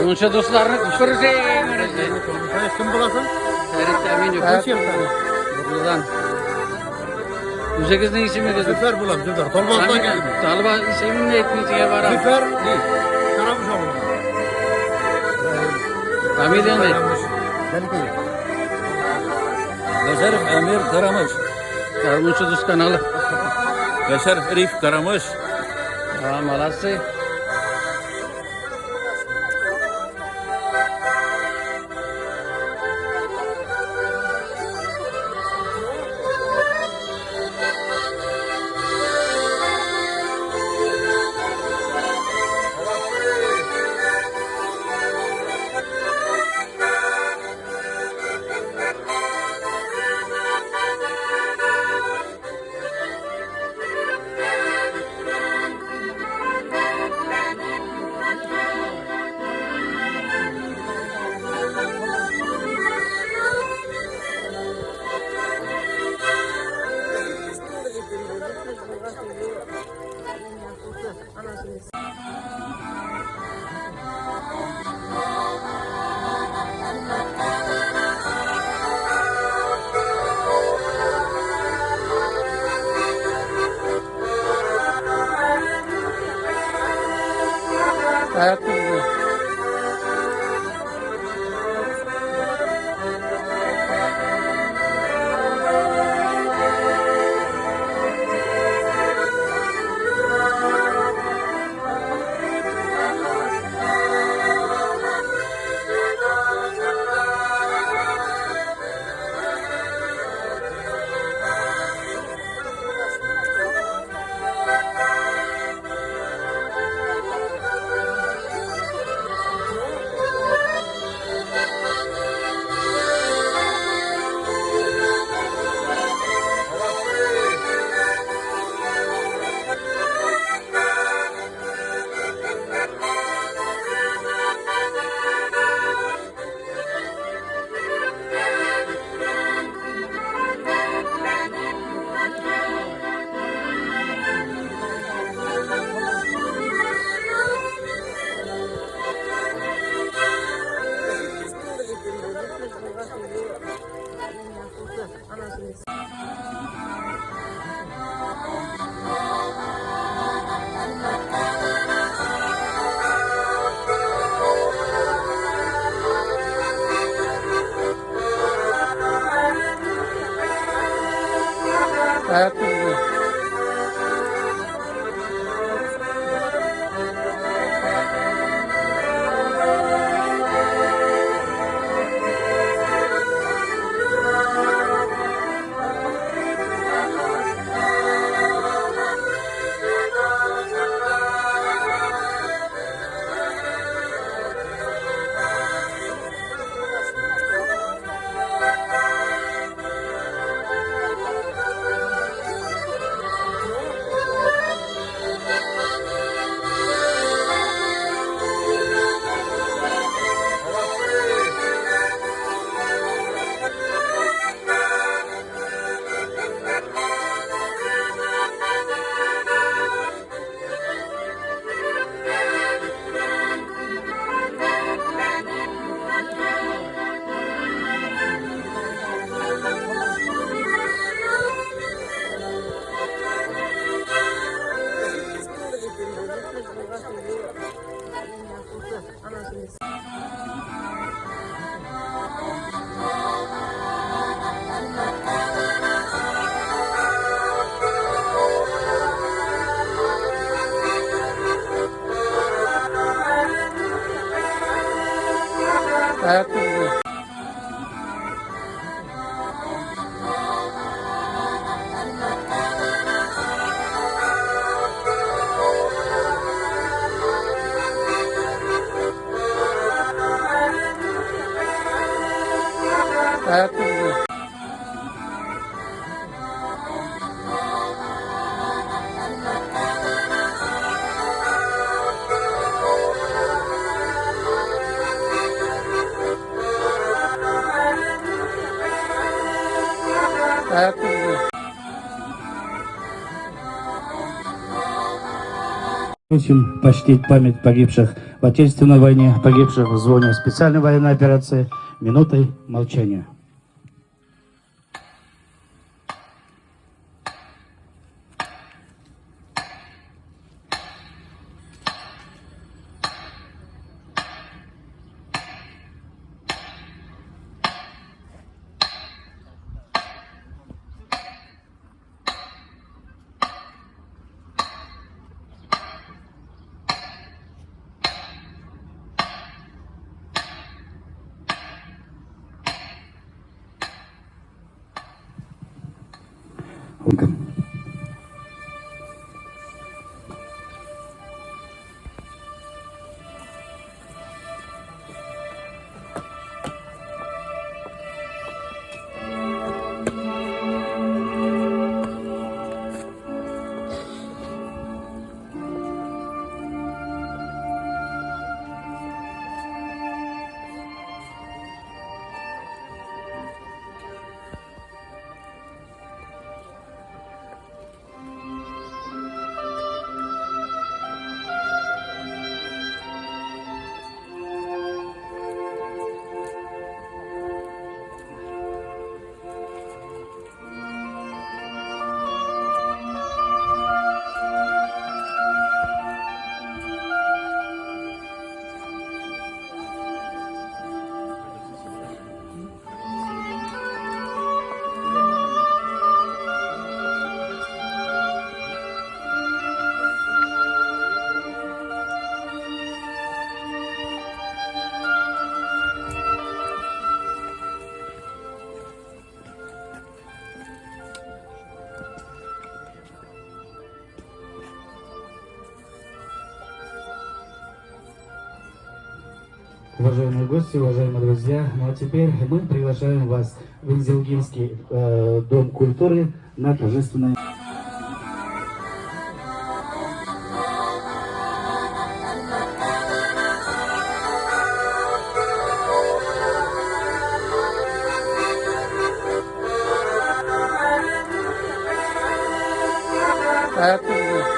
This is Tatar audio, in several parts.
Гармунчы дусларны күрсен. Кем буласың? Фәрит Әминев. Бурлыдан. Үзегезнең исемегез? Зөфәр булам, Зөфәр. Толбаздан килдем. Талба исемеңне әйтмичә барам. Зөфәр, ни? Карамыш авылы. Фамилияң ни? Бәшәров Әмир Карамыш. Гармунчы дус каналы. Бәшәров Риф Карамыш. А, молодцы. Ayakta. Ayakta duruyor. Ayakta duruyor. Ayakta duruyor. Просим почтить память погибших в Отечественной войне, погибших в зоне специальной военной операции минутой молчания. Уважаемые гости, уважаемые друзья, ну а теперь мы приглашаем вас в Инзелгинский дом культуры на торжественное Ayakta duruyor.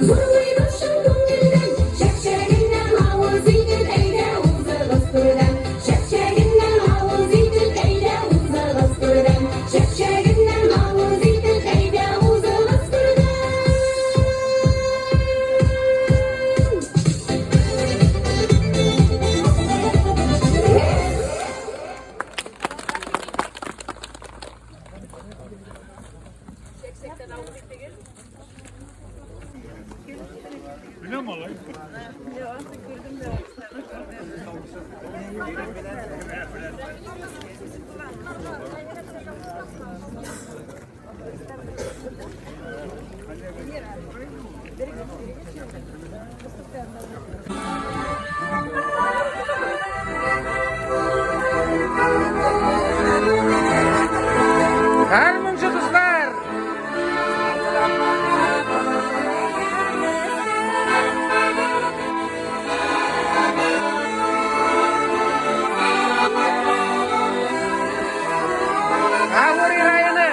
Зурлый башың күңелдән, Чәкчәгеннән авыз итеп, әйдә узыгыз түрдән. Чәкчәгеннән авыз итеп, әйдә узыгыз түрдән. Чәкчәгеннән авыз итеп, әйдә узыгыз түрдән. Гармунчы дуслар! Гафури районы!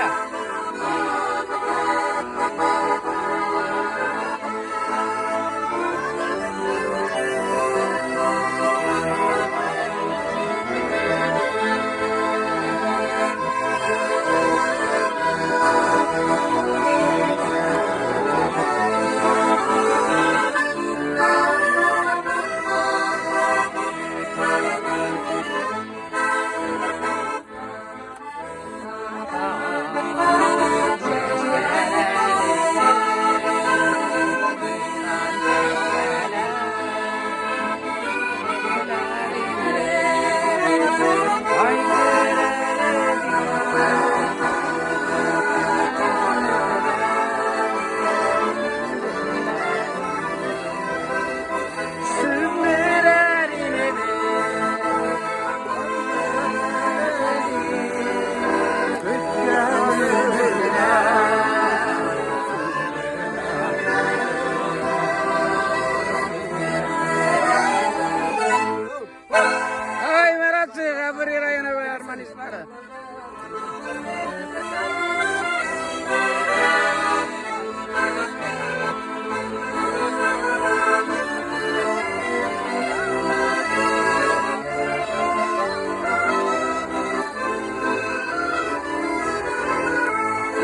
Ай, молодцы, Гафури районы гармонистлары.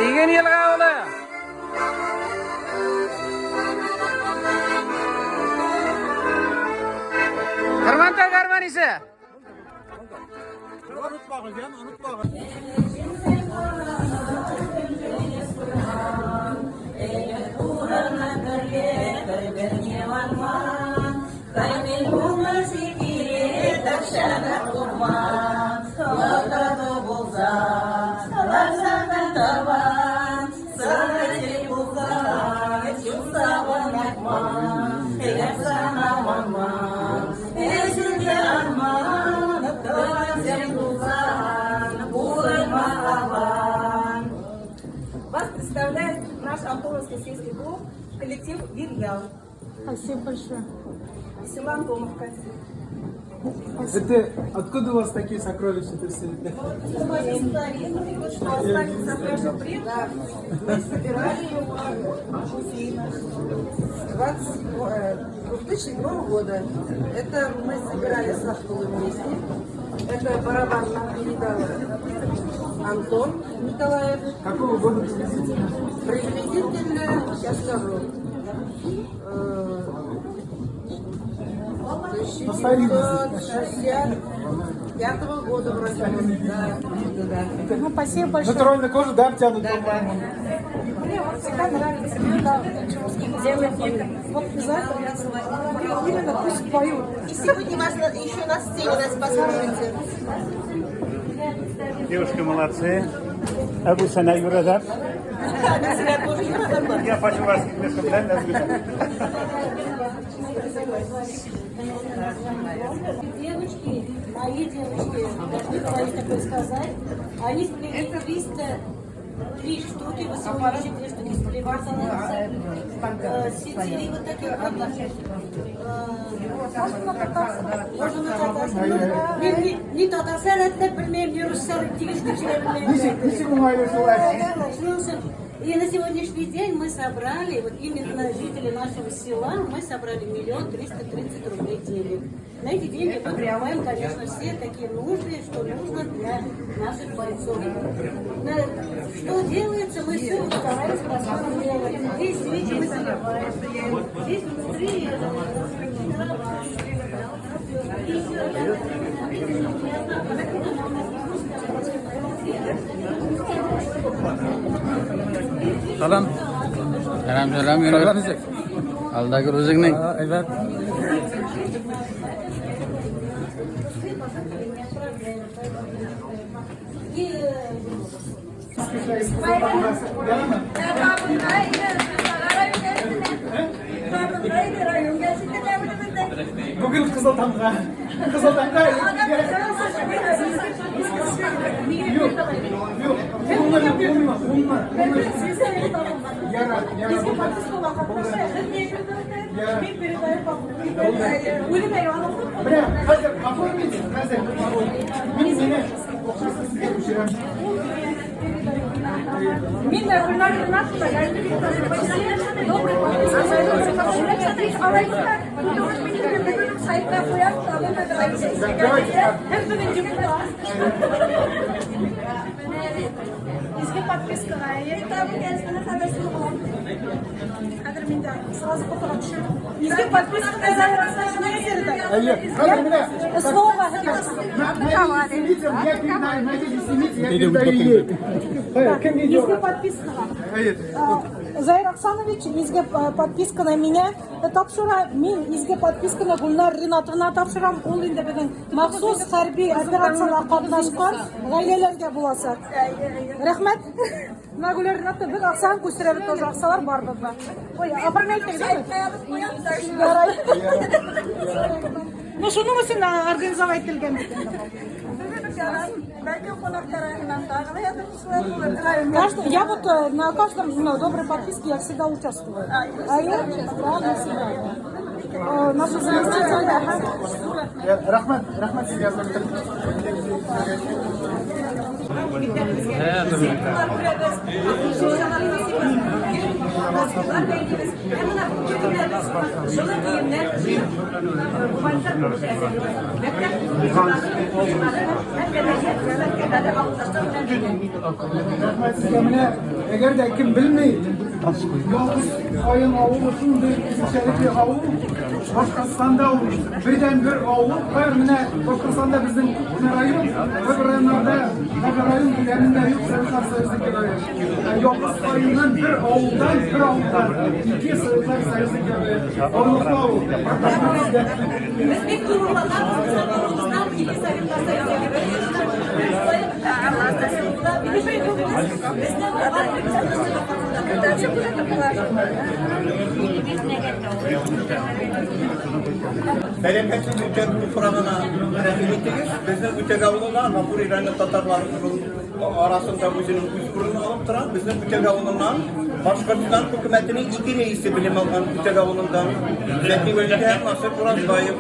Иген елга авылы. Кырмантай гармонисы. Unutmağız yani unutmağız. Вас представляет наш Антоновский сельский клуб, коллектив «Вирьял». Спасибо большое. Из села Антоновка. Это откуда у вас такие сокровища? Это все? Старинный, вот что остались от наших предков, мы собирали его в музей наш. 2007 года. Это мы собирали со школы вместе. Это барабан нам передал Антон Николаев. Какого года приблизительно? Приблизительно, сейчас скажу, 1965 года вроде бы. Да, да, да. Ну, спасибо большое. Натуральную кожу, да, обтянут, Да, по-моему? Мне вот всегда нравится, когда делают вот за это именно пусть поют. И сегодня вас еще на сцене нас послушайте. Девушка молодцы. Абу Сана Юрадар. Я хочу вас немножко правильно Девочки, мои девочки, должны были такое сказать. Они сплели 303 штуки, 83 штуки сплели Сетили вот такие вот. Можно на татарском? Можно на татарском. Ни татарса рәтләп белмәйм, ни русча тигез дип сөйләп белмәйм. Ничек, ничек уңайлы шулай? Шуның өчен И на сегодняшний день мы собрали, вот именно жители нашего села, мы собрали 1 330 000 рублей денег. На эти деньги мы покрываем, конечно, все такие нужды, что нужно для наших бойцов. Что делается, мы все стараемся по-своему делать. Здесь свечи мы заливаем, здесь внутри дрова. Salom. Salom, salom, Yunus. Aldagi o'zingning. Evet. Бүген Кызыл Таңга. Кызыл Таңга. Юк, юк. Умна, умна, умна. Яра, яра. Менә, хәзер оформите, хәзер. Мин сине акчасын сезгә күчерәм. Мин дә Гөлнар Ринатовна, добрый. Сайтта куям, һәр депутат. Изге подпискага. Хәзер мин дә сразу фотога төшердем. Изге подпискага. Әйе, хәзер менә. Слово. Найдите, найдите, снимите, я передаю ей. Кем Изге идет? Подпискага. Әйе. Заир Оксанович, изге подписка на меня тапшыра, мин изге подписканы Гульнар Ринатовна тапшырам. Ул инде безнең махсус хәрби операциялар катнашкан гаиләләргә булачак. Рәхмәт. Менә Гульнар Ринатовна, без акчаны күчерәбез тоже, акчалар бар бездә. Ой, оформляйте. Ярай. Ну, шуның өчен организовать ителгән бит инде. Каждый, я вот на каждом, ну, доброй подписке я всегда участвую. А я, да, не всегда. Наша заместитель, ага. Рәхмәт, рәхмәт сезгә. Җылы киемнәр җыеп, гуманитар көмеш әзерлибез. Мәктәп укучылары һәм мәдәният хезмәткәрләре авылдашлар белән бергә. Рәхмәт сезгә. Менә әгәр дә кем белми, Ялгыз Каен авылы шундый үзенчәлекле авыл. Башкортстанда ул бердән-бер авыл. Хәер, менә Башкортстанда безнең менә район, кайбер районнарда, кайбер район күләмендә юк Советлар Союзы герое. Ялгыз Каеннан бер авылдан ике Советлар Союзы герое. Данлыклы авыл. Рәхмәт сезгә. Без бик горурланабыз, без авылыбыздан ике Советлар Союзы герое. Безнең алар. Бәрәкәтле Үтәк туфрагына рәхим итегез. Безнең Үтәк авылына Гафури районы татарлары арасында үзенең үз урынын алып тора. Безнең Үтәк авылыннан Башкортстан хөкүмәтенең ике рәисе белем алган Үтәк авылыннан. Зәки Вәлиев һәм Насыр Уразбаев.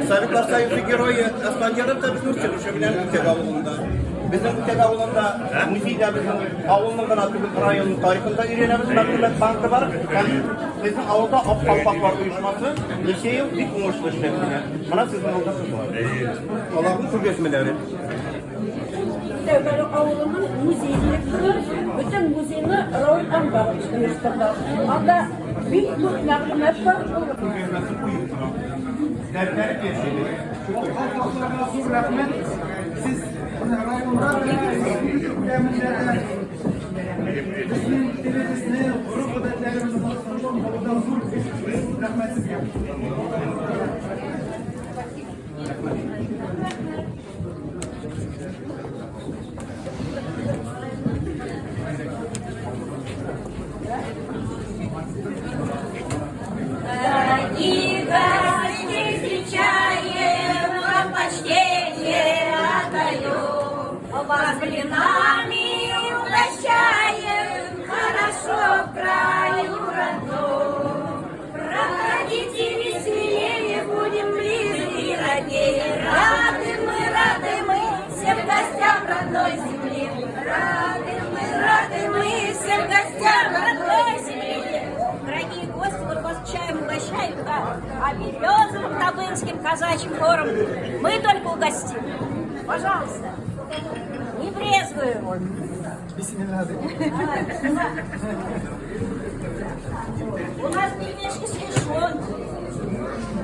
Советлар Союзы герое Асфандияров та безнең чыгышы белән Үтәк авылында. Безнең Үтәк авылында музейда безнең авылның гына түгел, районның тарихын да өйрәнәбез. Мәгълүмат банкы бар. Һәм безнең авылда Ак калфаклар оешмасы ничә ел бик уңышлы эшләп килә. Менә сезнең алда шулар. Аларның күргәзмәләре. Тәүбәле авылының музей директоры, бөтен музейны Рауль Анварович оештырды. Анда бик күп мәгълүмат бар. Халыкларга зур рәхмәт. Сез менә районда да, республика күләмендә дә безнең телебезне, гореф-гадәтләребезне саклаудан зур эш. Рәхмәт сезгә. Дорогие гости, встречаем, вам почтение отдаем. Вас блинами угощаем, хорошо в краю родном. Проходите веселее. А Березовым Табынским казачьим хором мы только угостим. Пожалуйста, не брезгуем. У нас пельмешки с лишонки,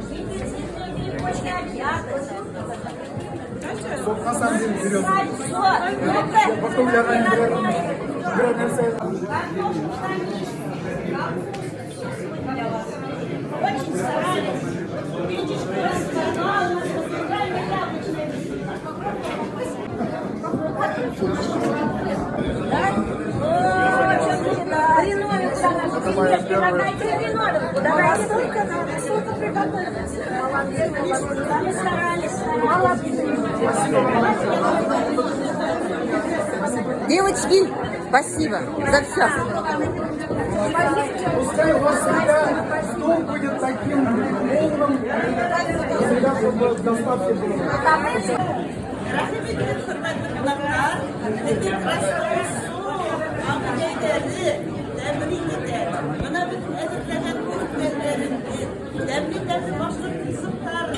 дефицитные грибочки от ягод. На самом деле березовый. Сальцо. Ну-ка. Потом я беру нәрсә. Картошку на миске. Очень старались. Видишь, красота у нас центральная яблочная. Да? О, Хреновинка наша, пельмешки, давайте хреновинку, давайте. Сколько надо, сколько приготовили. Молодцы, молодцы, старались. Молодцы. Девочки, спасибо за все. Пускай у вас всегда стол будет таким полным, всегда чтобы в достатке было. Рәхим итегез, хөрмәтле кунаклар, безнең Красноусу Агыйнәйләре тәбрик итә. Менә без әзерләгән өстәлләребез, тәмле-тәмле башкорт ризыклары,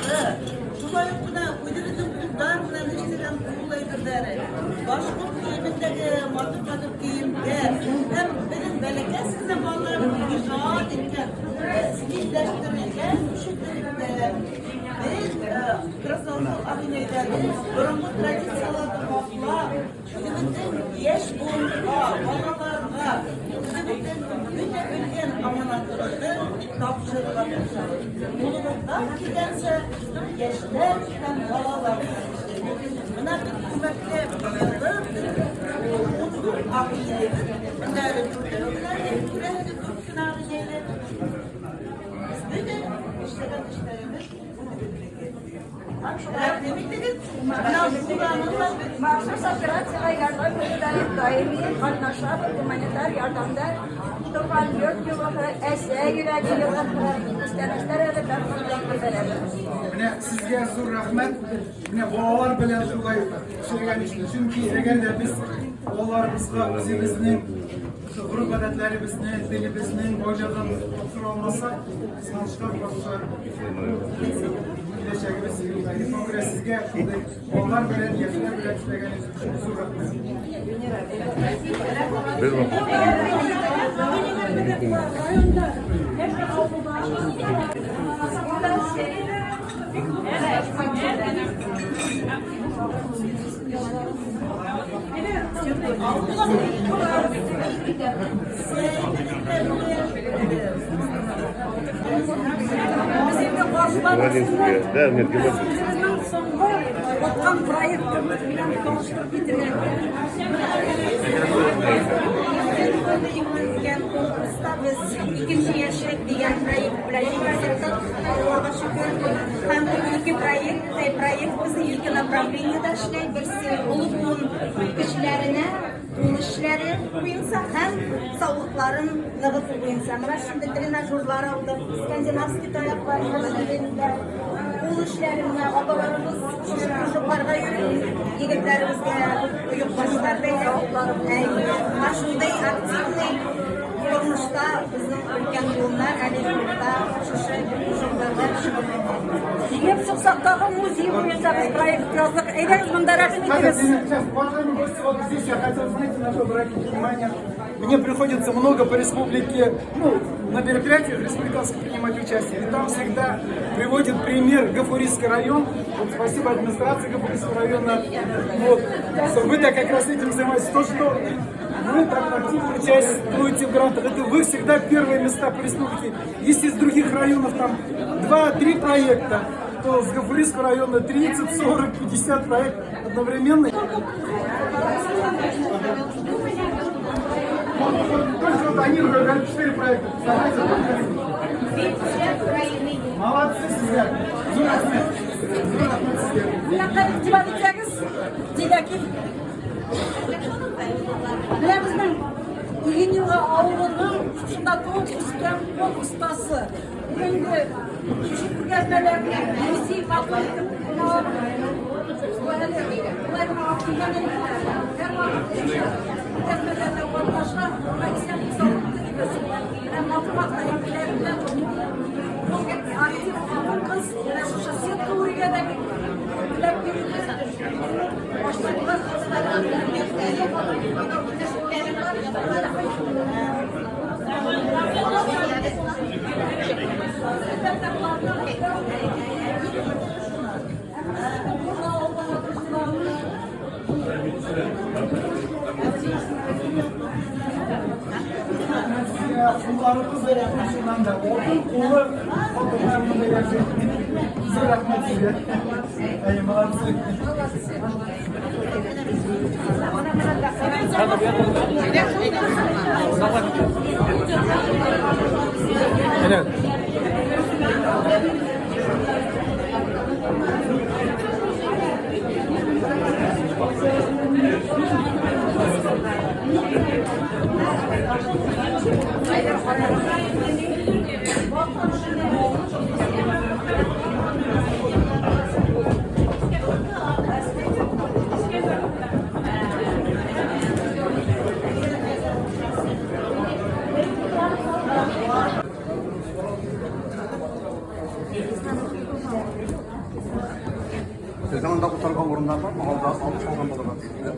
шулай ук менә үзебезнең куллар белән эшләгән кул әйберләре, башкорт киемендәге матур-матур киемнәр һәм безнең бәләкәс кенә балаларыбыз иҗат иткән, стильләштерелгән шушы Без Красноусол Агыйнәйләре борынгы традицияләрне саклап, үзебезнең яшь буынга, балаларга үзебезнең бөтә белгән аманатыбызны тапшырырга тырышабыз. Кулыбыздан килгәнчә яшьләр һәм балалар белән эшлибез. Менә без күмәктә җыелып, 14 Агыйнәйбез, менә әле дүртәү генә, күрәһегез дүрт кенә Агыйнәйле. Без бөтен эшләгән эшләребез үзебезнеке. Рәхим итегез, менә бураның да Махсус операциягә ярдәм итүдә даими катнашабыз, гуманитар ярдәмдә Туган йорт елгы, Әсә йөрәге елгы күчтәнәчләр әле бәрхәмдән күрсәтәбез. Менә сезгә зур рәхмәт. Менә балалар белән шулай эшләгән өчен. Чөнки әгәр дә без балаларыбызга үзебезнең гореф-гадәтләребезне, телебезнең байлыгын тапшыра алмасак, кызганычка каршы киләчәгебез юк. Шуңа күрә сезгә шундый балалар белән, яшьләр белән эшләгәнегез өчен зур рәхмәт. Без инде каршылап үзебезнең соңгы откан проектыбыз белән таныштырып китергә үткән конкурста без икенче яшьлек дигән проект белән җиңеп чыктык. Аллага шөкер. Һәм бу ике проект, проект безнең ике направлениедә эшләй. Берсе олы буын кешеләренә кул эшләре буенча һәм саулыкларын ныгыту буенча. Менә шундый тренажерлар алдык, скандинавский таяклар, кул эшләре менә апаларыбыз шушы кружокларга йөри, егетләребезгә оекбашлар бәйләп. Әйе, менә шундый активный тормышта безнең өлкән буыннар әле клубта шушы кружокларда шөгыльләнә. Җиңеп чыксак тагы музей буенча без проект яздык. Әйдәгез монда рәхим Сейчас, итегез. сейчас, уважаемые гости, вот здесь я хотел, знаете, на что обратить внимание. Мне приходится много по республике, ну, на мероприятиях республиканских принимать участие. И там всегда приводит пример Гафурийский район. Вот спасибо администрации Гафурийского района. Вот, что вы так как раз этим занимаетесь. То, что вы так активно участвуете в грантах, это вы всегда первые места по республике. Если из других районов там 2-3 проекта, то с Гафурийского района 30, 40, 50 проектов одновременно. Вот, вот, только вот они уже 4 проекта. Представляете, только они. Молодцы, сезгә. Зур рәхмәт. Зур рәхмәт сезгә. Кунакка игътибар итсәгез, Диләки. Менә безнең Игеньелга авылының шушында туып үскән кул остасы. Бүгенге шушы күргәзмәләрне музей матур итеп әле болай гына алып килгән һәрвакыт шушы күргәзмәләрдә катнаша, аңа исәнлек саулык телибез. Менә матур матур әйберләре белән ул актив Улларыбыз чыннан да алтын куллы хатыннар монда яши. Зур рәхмәт сезгә. Әйе, молодцы. Сезнең анда утырган урыннар бармы? Алда алып калган булырга тиеш.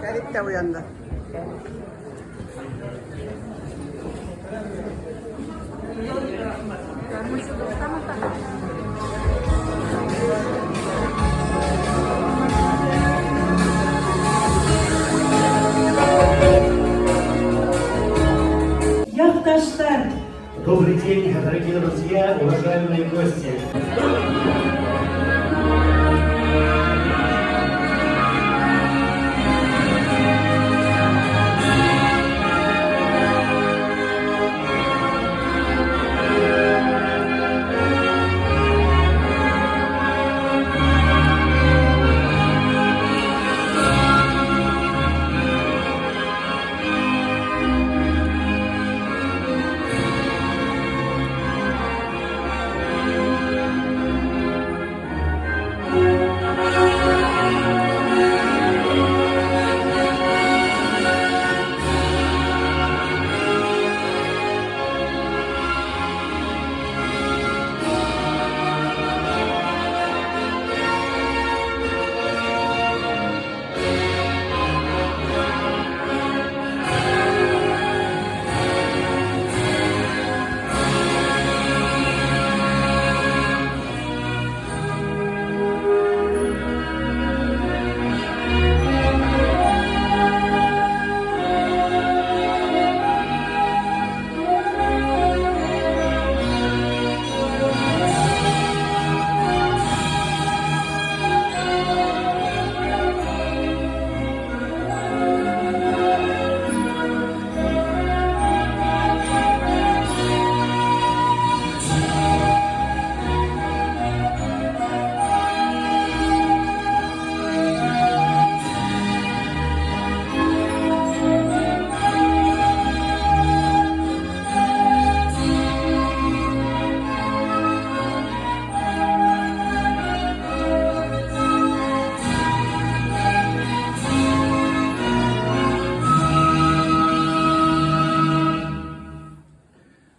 Фәрит тә уянды. Якташлар, Добрый день, дорогие друзья, уважаемые гости.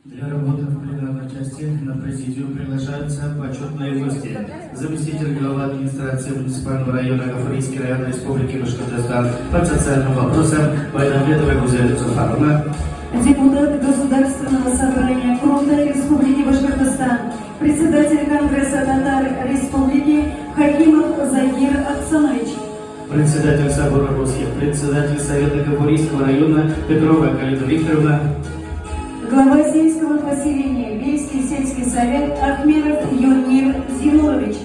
Для работы в пленарной части на президиум приглашаются почетные гости. Заместитель главы администрации муниципального района Гафурийский район Республики Башкортостан по социальным вопросам Байрамбетова Гузель Зуфаровна. Депутат Государственного собрания Курултая Республики Башкортостан, председатель Конгресса Татар Республики Хакимов Загир Аксанович. Председатель Собора Русских, председатель Совета Гафурийского района Петрова Галина Викторовна. Глава сельского поселения Вейский сельский совет Ахмедов Юнир Зинурович.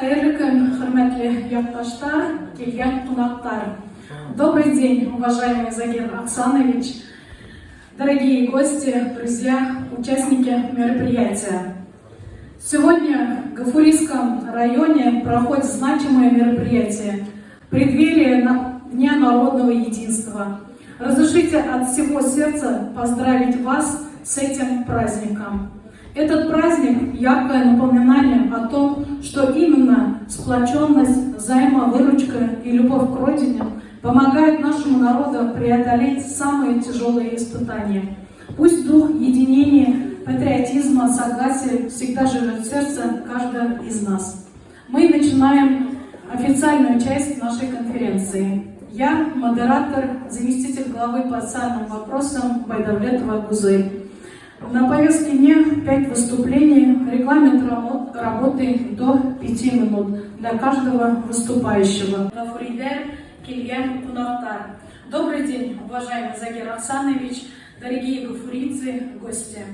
Хәерле көн, хөрмәтле якташлар, килгән кунаклар. Добрый день, уважаемый Загир Аксанович, дорогие гости, друзья, участники мероприятия. Сегодня Гафурийском районе проходит значимое мероприятие – преддверие Дня народного единства. Разрешите от всего сердца поздравить вас с этим праздником. Этот праздник – яркое напоминание о том, что именно сплоченность, взаимовыручка и любовь к родине помогают нашему народу преодолеть самые тяжелые испытания. Пусть дух единения, патриотизма, согласия всегда живет в сердце каждого из нас. Мы начинаем официальную часть нашей конференции. Я модератор, заместитель главы по социальным вопросам Байдавлетова Гузель. На повестке дня 5 выступлений, регламент работы до 5 минут для каждого выступающего. Гафуридә килгән кунаклар. Добрый день, уважаемый Загир Ахсанович, дорогие гафурийцы, гости.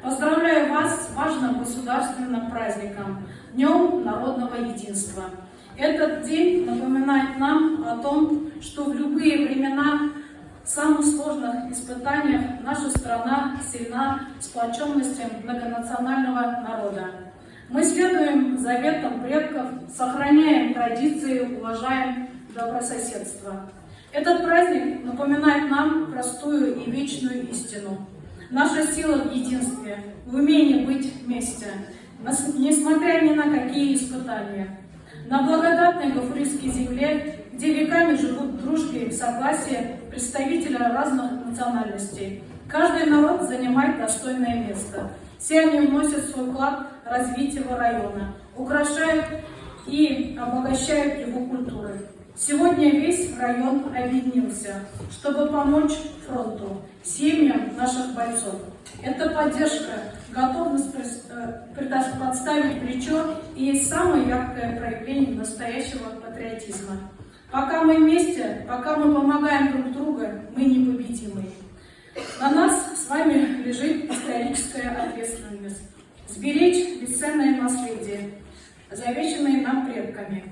Поздравляю вас с важным государственным праздником – Днем народного единства. Этот день напоминает нам о том, что в любые времена, в самых сложных испытаниях наша страна сильна сплоченностью многонационального народа. Мы следуем заветам предков, сохраняем традиции, уважаем добрососедство. Этот праздник напоминает нам простую и вечную истину. Наша сила в единстве, в умении быть вместе, несмотря ни на какие испытания. На благодатной Гафурийской земле, где веками живут в дружбе и согласии представители разных национальностей, каждый народ занимает достойное место. Все они вносят свой вклад в развитие района, украшают и обогащают его культуру. Сегодня весь район объединился, чтобы помочь фронту, семьям наших бойцов. Это поддержка, готовность подставить плечо и есть самое яркое проявление настоящего патриотизма. Пока мы вместе, пока мы помогаем друг другу, мы непобедимы. На нас с вами лежит историческая ответственность. Сберечь бесценное наследие, завещанное нам предками.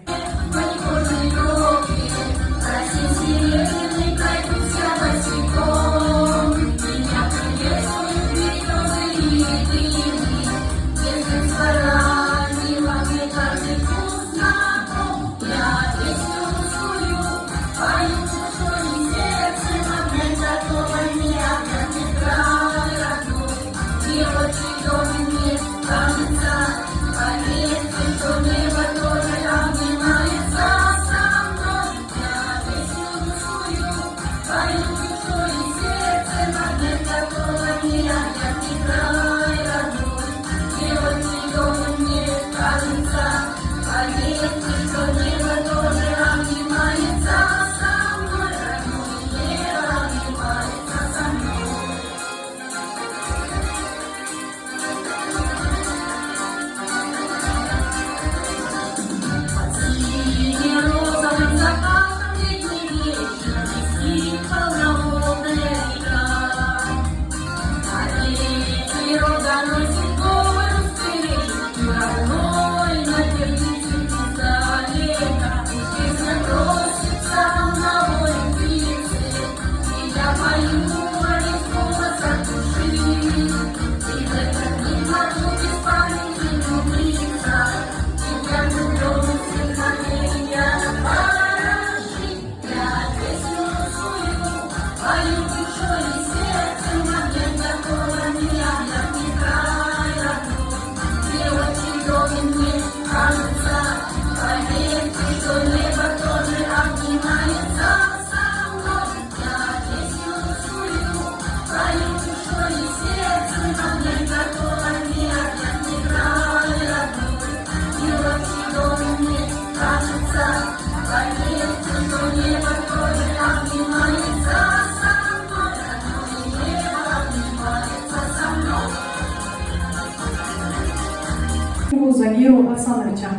Загиру Асановича.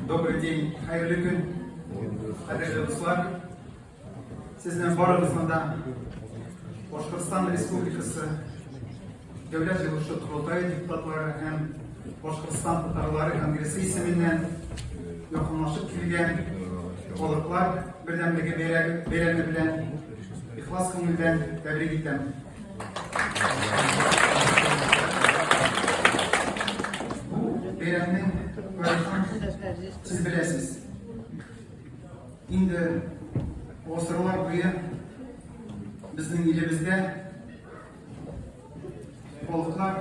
Добрый день, хәерле көн, кадерле дуслар. Сезнең барыгызны да Башкортстан Республикасы Дәүләт җыелышы Корылтае депутатлары һәм Башкортстан татарлары конгрессы исеменнән якынлашып килгән халыклар бердәмлеге бәйрәме белән ихлас күңелдән тәбрик итәм. Бу бәйрәмнең тарихын сез беләсез. Инде гасырлар буе безнең илебездә халыклар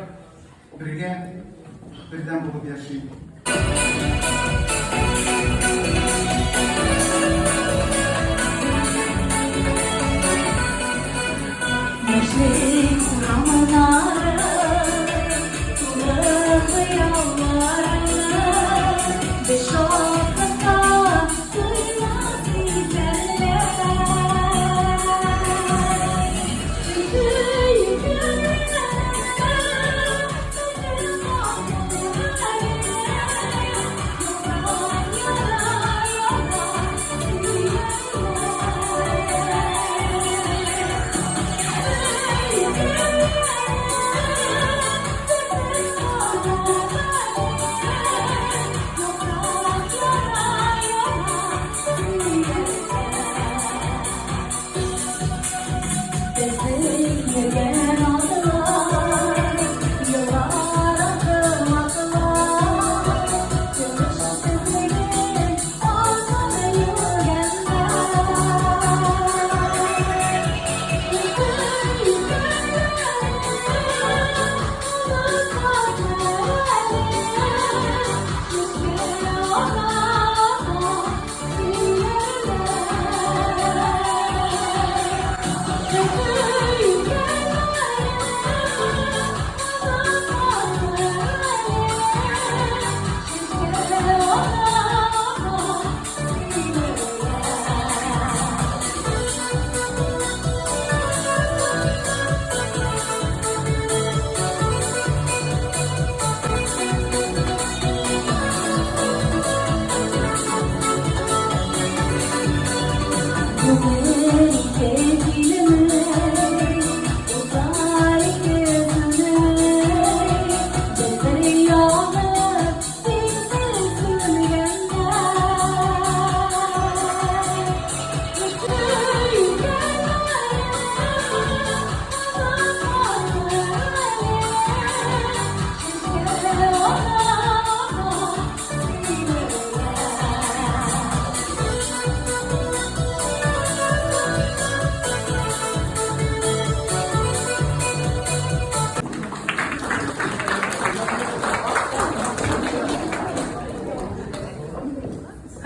бергә бердәм булып яши. Яшьлек урамнары тулы хыялларны без шатлыкка сыймас итәләр.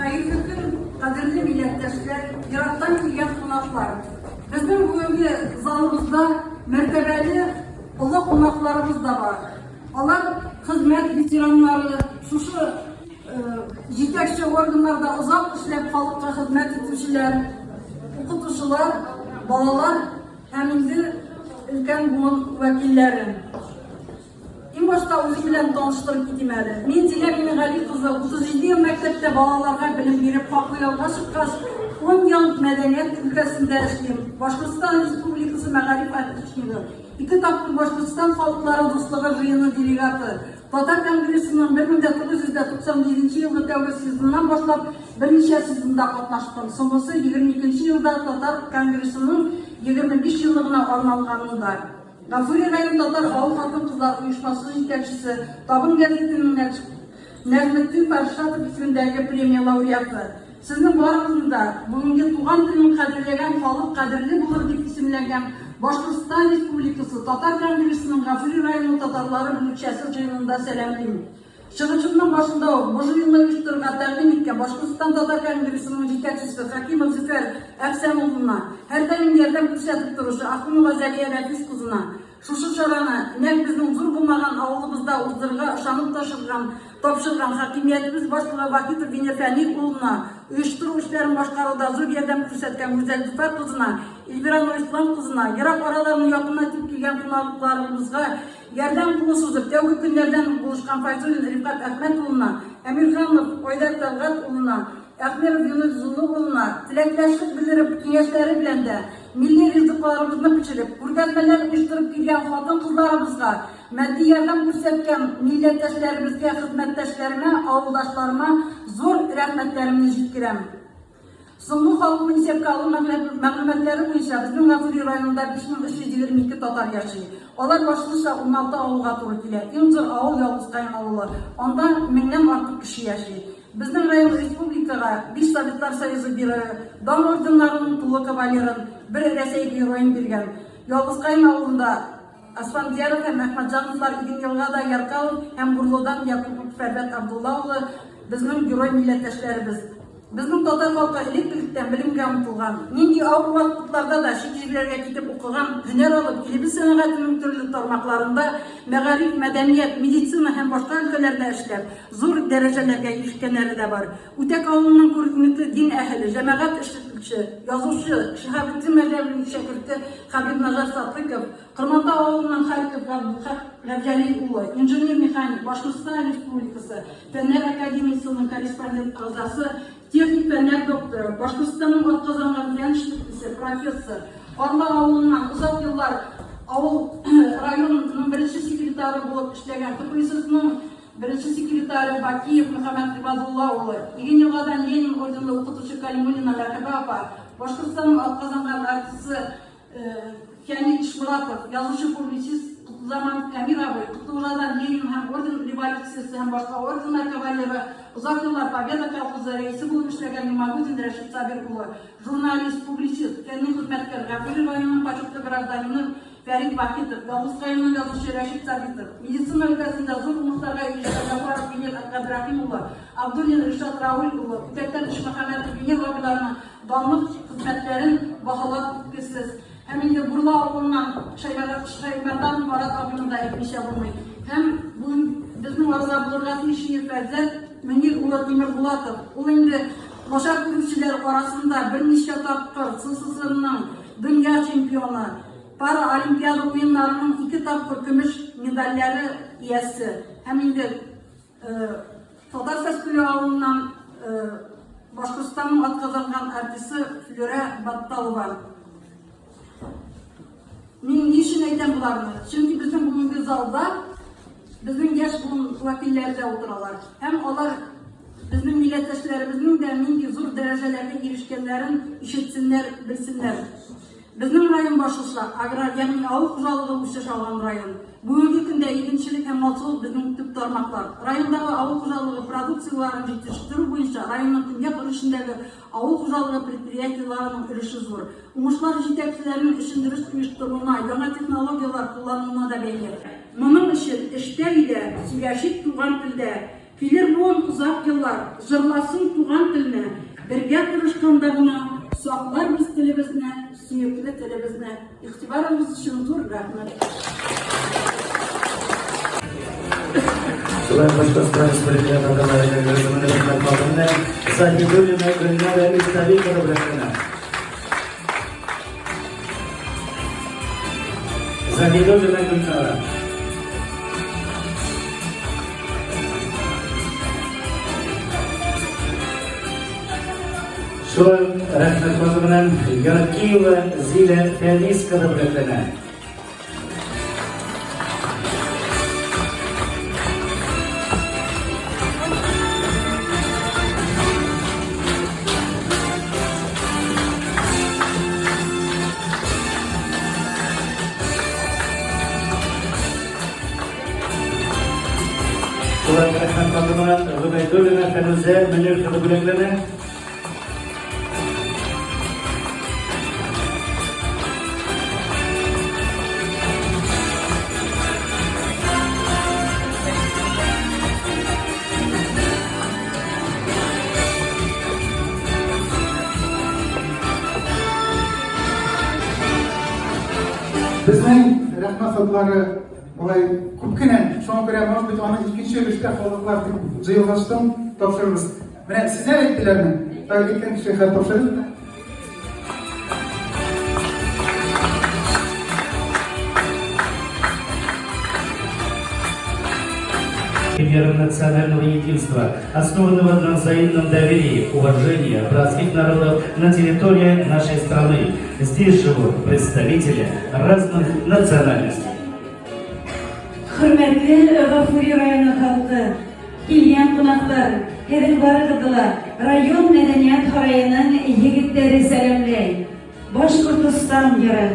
Хәерле көн, кадерле милләттәшләр, ерактан килгән кунаклар. Безнең бүгенге залыбызда мәртәбәле олы кунакларыбыз да бар. Алар хезмәт ветераннары, шушы җитәкче органнарда озак эшләп халыкка хезмәт итүчеләр, укытучылар, балалар һәм инде өлкән буын вәкилләре. Иң башта үзем белән таныштырып китим әле. Мин Зилә Минегали кызы, 37 ел мәктәптә балаларга белем биреп хаклы ялга чыккач, 10 ел мәдәният өлкәсендә эшлим. Башкортстан Республикасы мәгариф отличнигы, ике тапкыр Башкортстан халыклары дуслыгы җыены делегаты, Татар конгрессының 1997 елгы тәүге съездыннан башлап берничә съездында катнаштым. Соңгысы 22 елда Татар конгрессының 25 еллыгына арналганында. Гафури район татар авыл хатын-кызлар оешмасы җитәкчесе, Табын гәзитенең Нәҗметдин Фәршатов исемендәге премия лауреаты. Сезнең барыгызны да бүгенге Туган телен кадерләгән халык кадерле булыр дип исемләнгән Башкортстан Республикасы Татар конгрессының Гафури районы татарлары бүлекчәсе җыенында сәламлим. Чыгышымның башында ук бу җыенны оештырырга тәкъдим иткән Башкортстан татар конгрессының җитәкчесе Хәкимов Зөфәр Әхсән улына, һәрдаим ярдәм күрсәтеп торучы Ахунова Зәлия Рәфис кызына, шушы чараны нәкъ безнең зур булмаган авылыбызда уздырырга ышанып ташырган, тапшырган хакимиятебез башлыгы Вахитов Венер Фәнил улына, оештыру эшләрен башкаруда зур ярдәм күрсәткән Гүзәл Зөфәр кызына, Эльвира Нурислам кызына, ерак араларны якынайтып килгән кунакларыбызга, Ярдәм кулы сузып, тәүге көннәрдән үк булышкан Фәйзуллин Рифкать Әхмәт улына, Әмирханов Айдар Тәлгать улына, Әхмеров Юныс Зуллы улына теләктәшлек белдереп, киңәшләре белән дә, милли ризыкларыбызны пешереп, күргәзмәләр оештырып килгән хатын-кызларыбызга матди ярдәм күрсәткән милләттәшләребезгә, хезмәттәшләремә, авылдашларыма зур рәхмәтләремне җиткерәм. Соңгы халыкны исәпкә алу мәгълүматлары буенча безнең Гафури районында 5322 татар яши. Алар башлыча 16 авылга туры килә. Иң зур авыл Ялгызкаен авылы. Анда меңнән артык кеше яши. Безнең район республикага биш Советлар Союзы Герое, Дан орденнарының тулы кавалерын, бер Рәсәй Героен биргән. Ялгызкаен авылында Асфандияров һәм Әхмәтҗановлар, Игенъелгада Яркалов һәм Бурлыдан Якупов Фәрвәт Абдулла улы безнең герой милләттәшләребез. Безнең татар халкы элек-электән белемгә омтылган. Нинди авыр вакытларда да чит җирләргә китеп укыган, һөнәр алып, илебез сәнәгатенең төрле тармакларында, мәгариф, мәдәният, медицина һәм башка өлкәләрдә эшләп, зур дәрәҗәләргә ирешкәннәре дә бар. Үтәк авылының күренекле дин әһеле, җәмәгать эшлеклече, язучы, Шиһабетдин Мәҗәвилнең шәкерте Хәбибназар Садыйков, Кырмантау авылыннан Харьков Габделхак Габҗәлил улы, инженер-механик, Башкортстан Республикасы Фәннәр академиясенең корреспондент әгъзасы, техник фәннәр докторы, Башкортстанның атказанган фән эшлеклесе, профессор, Арла авылыннан озак еллар авыл районының беренче секретаре булып эшләгән КПССның беренче секретаре Бакиев Мөхәммәт Гыйбадулла улы, Игенъелгадан Ленин орденлы укытучы Калимуллина Мәрхәбә апа, Башкортстанның атказанган артисты Фәнил Ишморатов, язучы-публицист Котлызаманов Әмир абый, Котлыгужадан Ленин һәм Орден революциясе һәм башка орденнар кавалеры, озак еллар Победа колхозы рәисе булып эшләгән Юмагузин Рәшит Сабир улы, журналист, публицист, фәнни хезмәткәр, Гафури районының почетлы гражданины Фәрит Вахитов, Ялгызкаеннан язучы Рәшит Сабитов, медицина өлкәсендә зур уңышларга ирешкән Гафаров Венер Габдрәхим улы, Абдуллин Ришат Рауль улы, Үтәктән Ишмөхәммәтов Венер абыйларының Данлык хезмәтләрен баһалап беткесез. Һәм инде Бурла авылыннан Шәймәрданов Марат абыйны да әйтмичә булмый. Һәм бүген безнең арада булырга тиеш иде Фәрзәт Мөнир улы Тимербулатов. Ул инде начар күрүчеләр арасында берничә тапкыр СССРның дөнья чемпионы, Параолимпиада уеннарының ике тапкыр көмеш медальләре иясе. Һәм инде Татар Сәскүле авылыннан Башкортстанның атказанган артисты Флүрә Батталова. Мин ни өчен әйтәм боларны? Чөнки безнең бүгенге залда безнең яшь буын вәкилләре дә утыралар. Һәм алар безнең милләттәшләребезнең дә нинди зур дәрәҗәләргә ирешкәннәрен ишетсеннәр, белсеннәр. Безнең район башлыча аграр, ягъни авыл хуҗалыгы үсеш алган район. Бүгенге көндә игенчелек һәм малчылык безнең төп тармаклар. Райондагы авыл хуҗалыгы продукцияләрен җитештерү буенча районның көньяк өлешендәге авыл хуҗалыгы предприятиеләренең өлеше зур. Уңышлар җитәкчеләрнең эшен дөрес оештыруына, яңа технологияләр куллануына да бәйле. Моның өчен эштә өйдә сөйләшик туган телдә, Килер буын озак еллар җырласын туган телне, Бергә тырышканда гына сакларбыз телебезне, сөекле телебезне. Игътибарыгыз өчен зур рәхмәт. Шулай Башкортстан Республикасының Заһидуллина Гөлнара Истабекова бүләкләнә. Заһидуллина Гөлнара. Шулай рәхмәт хаты белән Яркиева Зилә Фәнис кызы бүләкләнә. Шулай рәхмәт хаты белән Гобәйдуллина Фәнүзә Мөнир кызы бүләкләнә. Безнең рәхмәт хатлары болай күп кенә, шуңа күрә, может быть, аны икенче өлештә халыклар дип җыелгачтан тапшырырбыз. Менә сезләр әйттеләрме? Так, әйткән кеше хәл тапшырыр. Примером национального единства, основанного на взаимном доверии, уважении братских народов на территории нашей страны. Здесь живут представители разных национальностей. Хөрмәтле Гафури районы халкы, килгән кунаклар, һеҙҙең барығыҙҙы ла Район мәдәният һараеның егетләре сәламләй. Башкортостан йыры.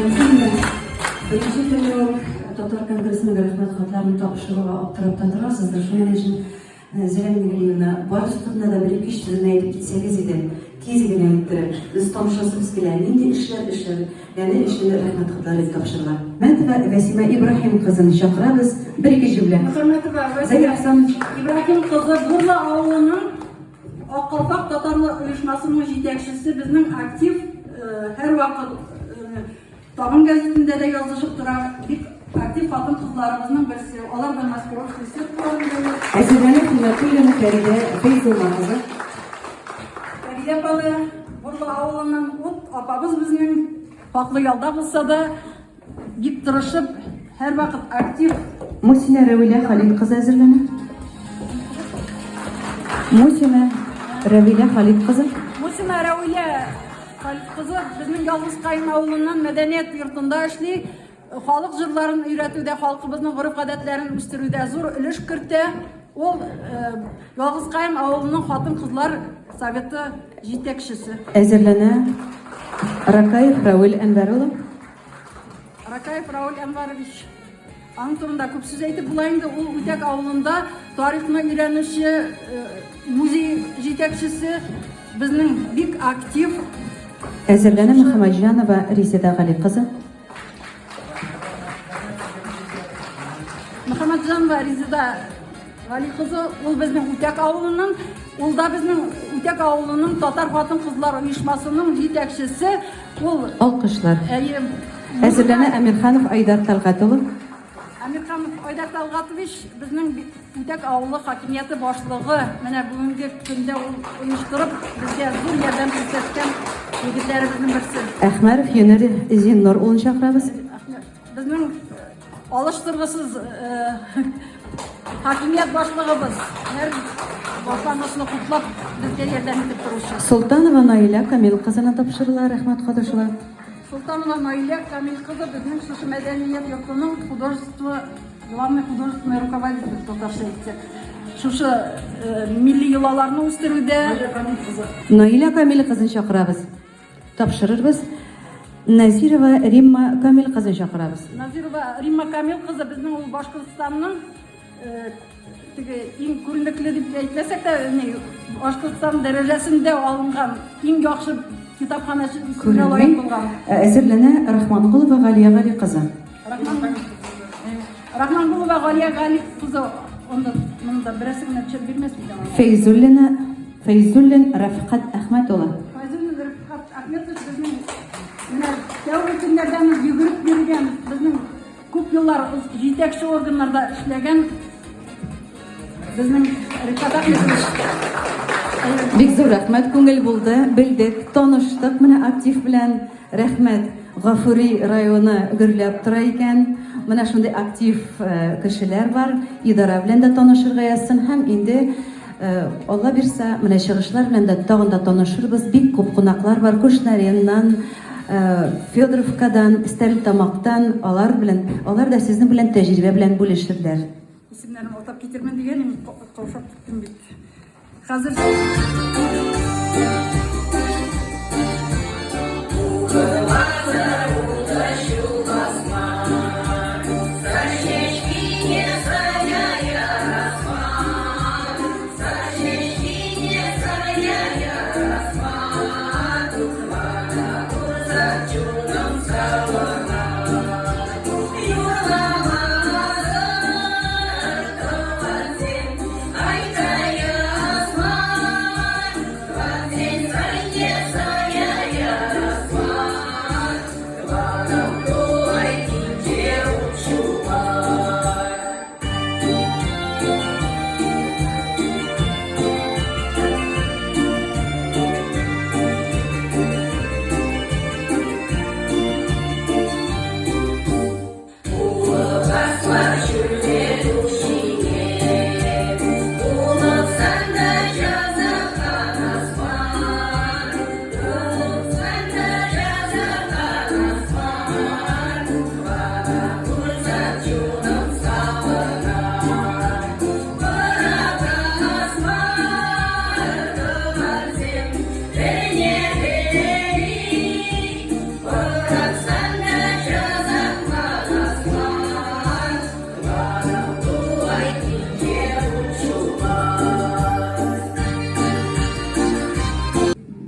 Мөмкинме? Беренче көнне үк Татар конгрессының рәхмәт хатларын тапшыруга аптырап та торасыздыр. Шуның өчен э, Зилә Мингелиевна, барысы турында да бер-ике сүзне әйтеп китсәгез иде. Тиз генә иттереп. Без танышасыбыз килә. Нинди эшләр эшләнгәне өчен рәхмәт хатлары тапшырыла. Мәтова Вәсимә Ибраһим кызын чакырабыз. Бер-ике җөмлә. Мөхәммәтова Заир Вәсимә Ахсанович. Ибраһим кызы Бурла авылының Ак калфак татарлы оешмасының җитәкчесе, безнең актив, э, һәрвакыт э, Табын гәзитендә дә язышып тора, бик актив хатын-кызларыбызның берсе. Алар да маскировочный сеткаларын бәйли. Әзерләнә Хөрмәтуллина Фәридә Фәйзулла кызы. Фәридә апа да Бурлы авылыннан ут апабыз безнең хаклы ялда булса да, бик тырышып, һәрвакыт актив. Мусина Рәвилә Халит кызы әзерләнә. Мусина Рәвилә Халит кызы. Мусина Рәвилә Халит кызы безнең Ялгыз Каен авылыннан мәдәният йортында эшли. Халык җырларын өйрәтүдә, халкыбызның гореф-гадәтләрен үстерүдә зур өлеш кертә. Ул э, Ялгыз Каен авылының хатын-кызлар советы җитәкчесе. Әзерләнә Ракаев Рауил Әнвәр улы. Ракаев Рауль Әнварович. Аның турында күп сүз әйтеп була инде. Ул Үтәк авылында тарихны өйрәнүче э, музей җитәкчесе, безнең бик актив. Әзерләнә Мөхәммәтҗанова Резеда Гали кызы. Мөхәммәтҗанова Резеда Гали кызы, ул безнең Үтәк авылының, ул да безнең Үтәк авылының татар хатын-кызлар оешмасының җитәкчесе. Ул Алкышлар. Әйе. Әзерләнә Әмирханов Айдар Тәлгать улы. Әмирханов Айдар Тәлгатович безнең Үтәк авылы хакимияте башлыгы. Менә бүгенге көндә ул оештырып, безгә зур ярдәм күрсәткән егетләребезнең берсе. Әхмәров Юнер Зиннур улын чакырабыз. Безнең алыштыргысыз хакимият башлыгыбыз. Һәр башлангычны хуплап, безгә ярдәм итеп торучы. Солтанова Наилә Камил кызына тапшырыла рәхмәт хаты шулай. Солтанова Наилә Камил кызы безнең шушы мәдәният йортының художество, главный художественный руководитель татарча әйтсәк. Шушы милли йолаларны үстерүдә. Наилә Камил кызын чакырабыз. Тапшырырбыз. Назирова Римма Камил кызын чакырабыз. Назирова Римма Камил кызы безнең ул Башкортстанның э, теге иң күренекле дип әйтмәсәк тә, ни, Башкортстан дәрәҗәсендә алынган иң яхшы китапханәче исеменә лаек булган. Э, әзерләнә Рахманкулова Галия Гали кызы. Рахман, э, Рахманкулова Галия Гали кызы онда монда берәрсе генә төшереп бирмәс микән? Фәйзуллина Фәйзуллин Рәфкать Әхмәт улы. Фәйзуллин Рәфкать Әхмәтович безнең менә тәүге көннәрдән үк йөгереп йөргән, безнең күп еллар җитәкче органнарда эшләгән безнең Рифат Ахметович. Бик зур рәхмәт, күңел булды, белдек, таныштык менә актив белән. Рәхмәт, Гафури районы гөрләп тора икән. Менә шундый актив э, кешеләр бар. Идара белән дә танышырга язсын һәм инде э, Алла бирса, менә чыгышлар белән дә тагын да танышырбыз. Бик күп кунаклар бар Кушнареннан, э, Федоровкадан, Стәрлетамактан, алар белән, алар да сезнең белән тәҗрибә белән бүлешерләр. Исемнәрен атап китермен дигән идем, каушап киттем бит. Хәзер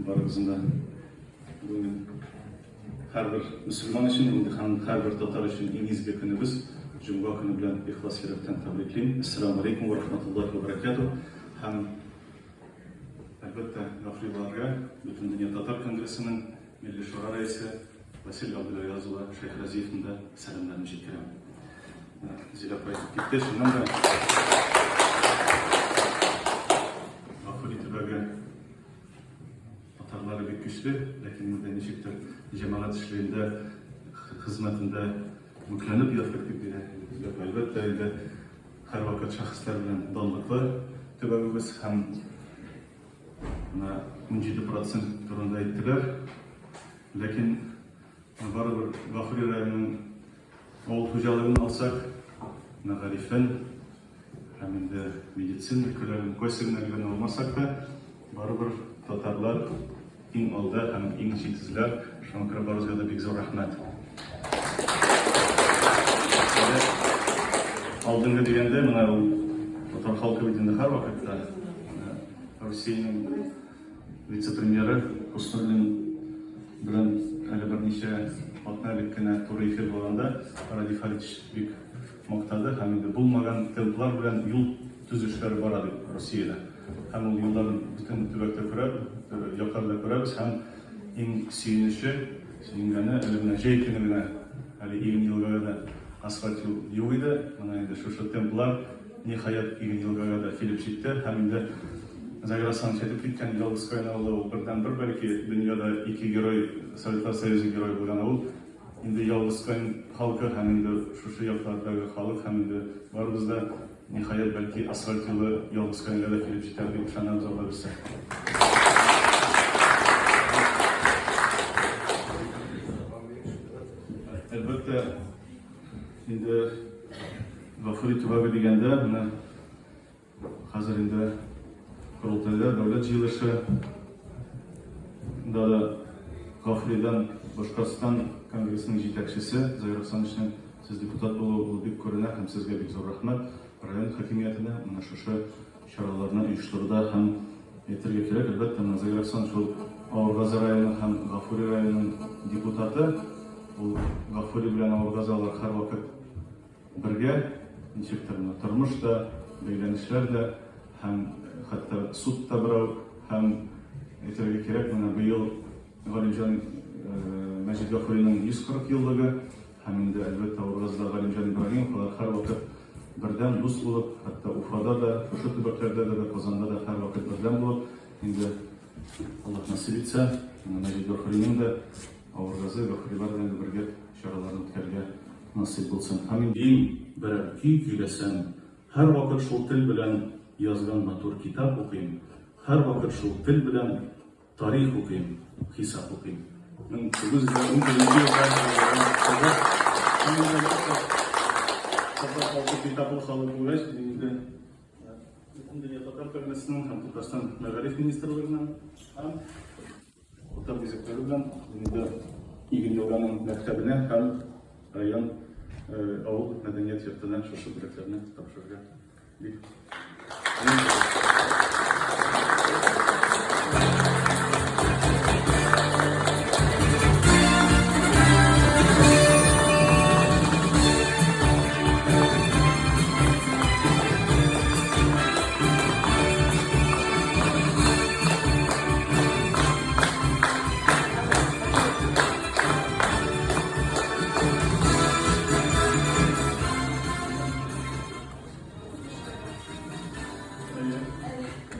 Барыгызны да бүген һәрбер мөселман өчен, инде һәм һәрбер татар өчен иң изге көнебез җомга көне белән ихлас йөрәктән тәбриклим. Ассаламу алейкум ва рахматуллахи ва баракатух. Һәм әлбәттә, гафриларга Бөтендөнья татар конгрессының Милли шура рәисе Васил Габдуллаяз улы Шәйхразиевның да сәламнәрен җиткерәм. Зилә апа әйтеп китте, чыннан да Гафури төбәге татарлары бик көчле, ләкин инде ничектер җәмәгать эшләрендә, хезмәтендә мүкләнеп яттык дип бирә. Зилә апа, әлбәттә, инде һәрвакыт шәхесләр белән данлыклы төбәгебез һәм Менә 17 процент турында әйттеләр. Ләкин барыбер Гафури районының авыл хуҗалыгын алсак, мәгарифен һәм инде медицина өлкәләрен кайсы гына өлкәне алмасак та, барыбер татарлар иң алда һәм иң җитезләр. Шуңа күрә барыгызга да бик зур рәхмәт. Алдынгы дигәндә, менә ул татар халкы бит инде һәрвакытта Русиянең вице-премьеры Хуснуллин белән әле берничә атна элек кенә туры эфир булганда Радий Фаритович бик мактады һәм инде булмаган темплар белән юл төзешләре бара дип Русиядә. Һәм ул юлларны бөтен төбәктә күрәбез, якларда күрәбез һәм иң сөенече, сөенгәне әле менә җәй көне генә әле Иген-Елгага да асфальт юл юк иде. Менә инде шушы темплар Ниһаять, Иген-Елгага да килеп җитте һәм инде Загир Асанович әйтеп киткән Ялгыз Каен авылы ул бердәнбер, бәлки, дөньяда ике герой, Советлар Союзы герое булган авыл. Инде Ялгыз Каен халкы һәм инде шушы яклардагы халык һәм инде барыбыз да, ниһаять, бәлки, асфальт юлы Ялгыз Каенга да килеп җитәр дип ышанабыз, Алла бирсә. Әлбәттә, Инде Гафури төбәге дигәндә, менә хәзер инде Корылтайда дәүләт җыелышы да да Гафуридан Башкортстан конгрессының җитәкчесе Заир Оксановичның сез депутат булуы ул бик күренә һәм сезгә бик зур рәхмәт. Район хакимиятенә менә шушы чараларны оештыруда һәм әйтергә кирәк, әлбәттә, менә Заир Оксанович ул Авыргазы районы һәм Гафури районының депутаты. Ул Гафури белән Авыргазы алар һәрвакыт бергә, ничектер менә тормыш та, бәйләнешләр дә һәм хәтта суд та берәү һәм әйтергә кирәк, менә быел Галимҗан Мәҗит Гафуриның 140 еллыгы. һәм инде, әлбәттә, Авыргазыда Галимҗан Ибраһимов, алар һәрвакыт бердәм, дус булып, хәтта Уфада да, шушы төбәкләрдә дә, Казанда да һәрвакыт бердәм булып, инде Аллаһ насыйп итсә, Мәҗит Гафуриның да Авыргазы, Гафурилар белән дә бергә чараларны үткәрергә насыйп булсын. Һәм инде мин берәр көй көйләсәм, һәрвакыт шул тел белән язган матур китап укыйм, һәрвакыт шул тел белән Тарих укыйм, хисап укыйм. 1919 елда Татар халкы битаплы халык булгач, мин инде Бөтендөнья татар конгрессының һәм Татарстан мәгариф министрлыгының һәм татар бизәкләре белән инде Иген елганың мәктәбенә һәм район авыл мәдәният йортына шушы бүләкләрне тапшырырга бик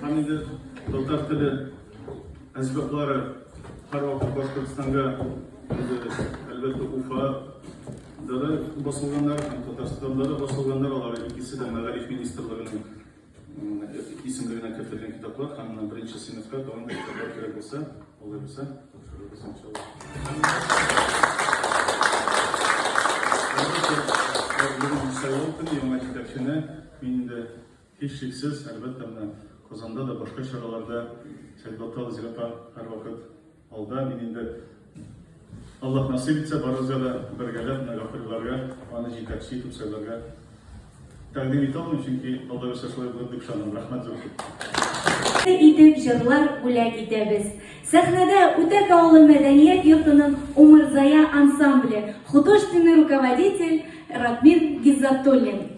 Һәм инде татар теле әсбаплары һәрвакыт Башкортстанга инде, әлбәттә, Уфа да да басылганнар һәм Татарстанда да басылганнар, алар икесе дә мәгариф министрлыгының исемлегенә кертелгән китаплар һәм менә беренче сыйныфка тагын да китаплар кирәк булса, алай булса, тапшырырбыз иншалла. Бүген сайлау көне, яңа җитәкчене мин инде һичшиксез, әлбәттә, менә Казанда да, башка чараларда Сәйдбаттал Зилапа һәрвакыт алда. Мин инде Аллаһ насыйп итсә, барыбызга да бергәләп менә гафурларга аны җитәкче итеп сайларга тәкъдим итә алмыйм, чөнки Алла бирсә шулай булыр дип ышанам. Рәхмәт зур. Итеп җырлар бүләк итәбез. Сәхнәдә Үтәк авылы мәдәният йортының Умырзая ансамбле, художественный руководитель Ратмир Гиззатуллин.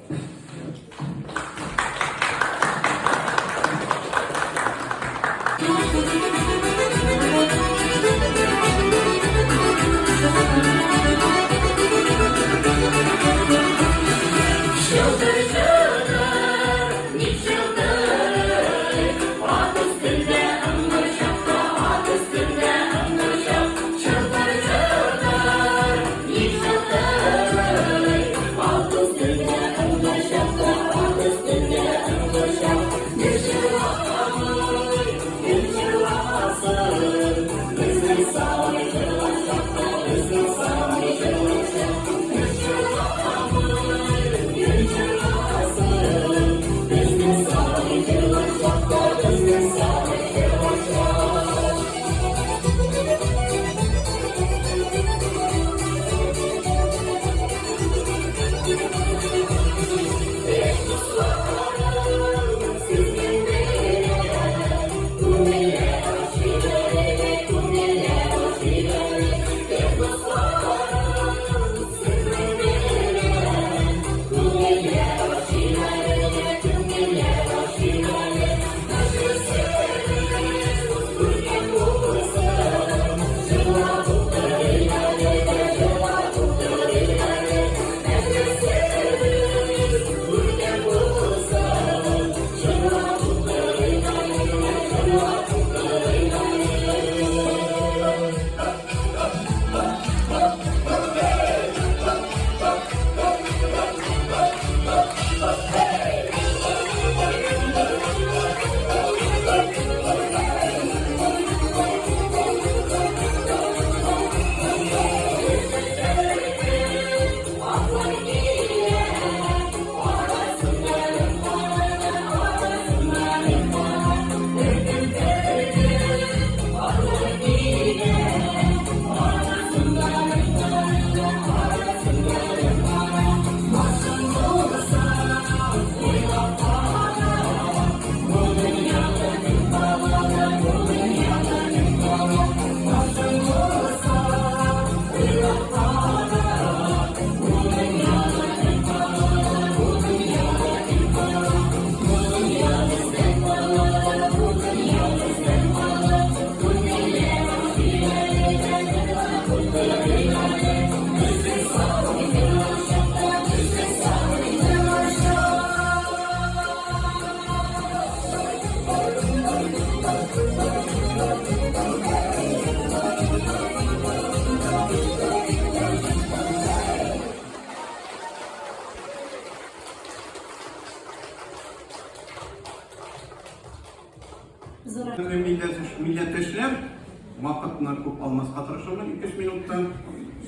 Артмаска тырышырмын ике-өч минутта.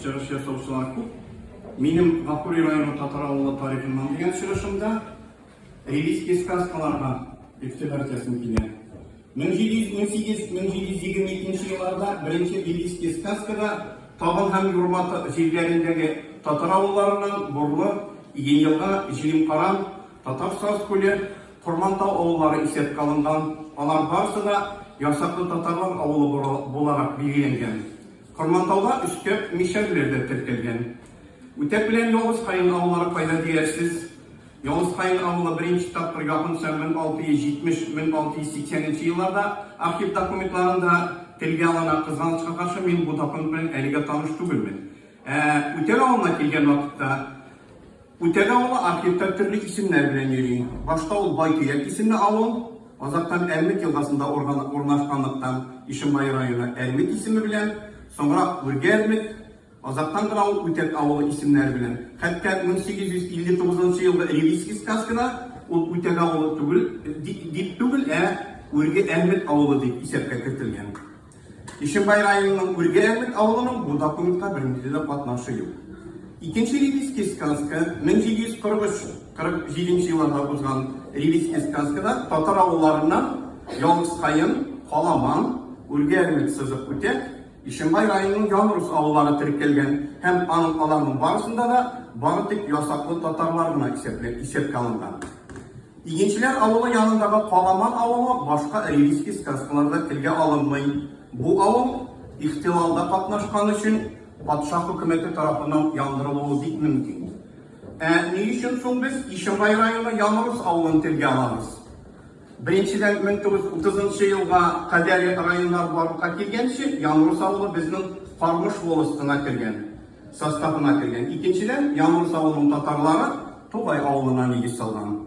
Чыгыш ясаучылар күп. Минем Гафури районы татар авылы тарихыннан дигән чыгышымда ревизский сказкаларга игътибар итәсем килә. 1718-1722 елларда беренче ревизский сказкада Табын һәм Юрматы җирләрендәге татар авылларыннан Бурлы, Игеньелга, Җилемкаран, Татар Саз күле, Кормантау авыллары исәпкә алынган, алар барысы да ясаклы татарлар авылы буларак билгеләнгән. Кормантауда өстәп мишәрләр дә теркәлгән. Үтәк белән Явыз Каен авыллары кайда диярсез? Явыз Каен авылы беренче тапкыр якынча 1670-1680 нче елларда архив документларында телгә алына, кызганычка каршы, мин бу документ белән әлегә таныш түгелмен. Ә Үтәк авылына килгән вакытта, Үтәк авылы архивта төрле исемнәр белән йөри. Башта ул Байтөяк исемле авыл, азактан Әлмет елгасында урнашканлыктан Ишембай районы Әлмет исеме белән, соңрак Үрге Әлмет, азактан гына ул Үтәк авылы исемнәре белән. Хәтта 1859 нчы елгы Ревизский сказкада ул Үтәк авылы түгел, дип түгел, ә Үрге Әлмет авылы дип исәпкә кертелгән. Ишембай районының Үрге Әлмет авылының бу документка бернинди дә катнашы юк. Икенче Ревизский сказка 1743-47 елларда узган Ревизский сказкада татар авылларыннан Ялгызкаен, Каламан, Үрге Әлмет сызык үтә, Ишембай районының Янрус авыллары теркәлгән һәм аның аларның барысында да бары тик ясаклы татарлар гына исәпкә алынган. Игенчеләр авылы янындагы Каламан авылы башка ревизский сказкаларда телгә алынмый. Бу авыл, ихтилалда катнашкан өчен, патша хөкүмәте тарафыннан яндырылуы бик мөмкин. Ә ни өчен соң без Ишембай районы Янрус авылын телгә алабыз? Беренчедән, 1930 нчы елга кадәр районнар барлыкка килгәнче, Янрус авылы безнең Кармыш волостена кергән, составына кергән. Икенчедән, Янрус авылының татарлары Тугай авылына нигез салган.